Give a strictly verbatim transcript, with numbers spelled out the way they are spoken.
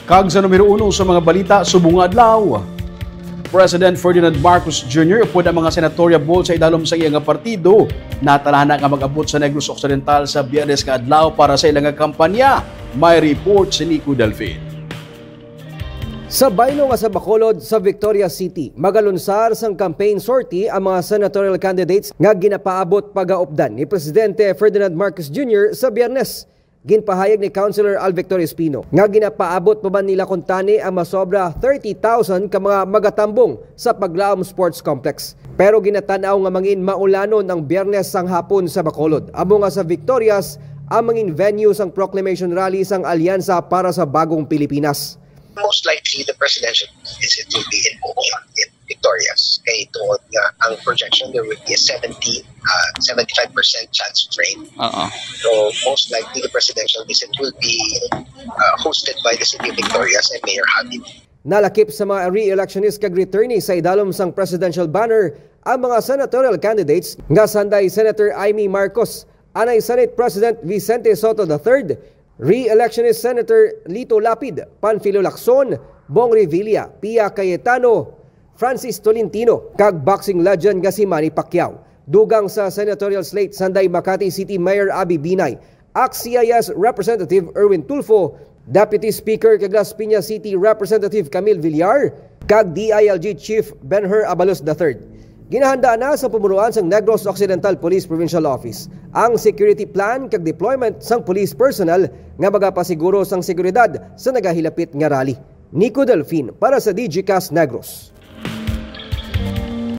Kag sa numero uno sa mga balita subong nga adlaw, President Ferdinand Marcos Junior upod ang mga senatorial board sa idalom sa iya nga partido natalana nga mag-abot sa Negros Occidental sa Biyernes nga adlaw para sa ila nga kampanya. May report si Nico Delfin. Sa baylo nga sa Bacolod, sa Victoria City, magalunsar sang campaign sortie ang mga senatorial candidates nga ginapaabot pagaupdan ni Presidente Ferdinand Marcos Junior sa Biyernes. Ginpahayag ni Councilor Al Victor Espino nga ginapaabot pa man nila kuntani ang masobra thirty thousand ka mga magatambong sa Paglaom Sports Complex. Pero ginatan-aw nga mangin maulanon ang Biyernes sang hapon sa Bacolod, amo nga sa Victorias ang mangin venue sang proclamation rally sang Alyansa para sa Bagong Pilipinas. Most likely, the presidential visit will be in Bohol, in Victorias. Kay tungod nga ang projection, there will be a seventy, uh, seventy-five percent chance of rain. Oo. So most likely, the presidential visit will be uh, hosted by the city of Victorias and Mayor Habib. Nalakip sa mga re-electionist kag returnee sa idalom sang presidential banner ang mga senatorial candidates nga sanday Senator Imee Marcos, anay Senate President Vicente Sotto the third, re-electionist Senator Lito Lapid, Panfilo Lacson, Bong Revilla, Pia Cayetano, Francis Tolentino, kag boxing legend nga si Manny Pacquiao. Dugang sa senatorial slate sanday Makati City Mayor Abby Binay, Ak-CIS Representative Erwin Tulfo, Deputy Speaker kag Las Piñas City Representative Camille Villar, kag DILG Chief Ben-Hur Abalos the third. Ginahandaan na sa pumunuan sang Negros Occidental Police Provincial Office ang security plan kag deployment sang police personnel nga magapasiguro sang seguridad sa nagahilapit nga rally. Nico Delfin para sa Digicast Negros.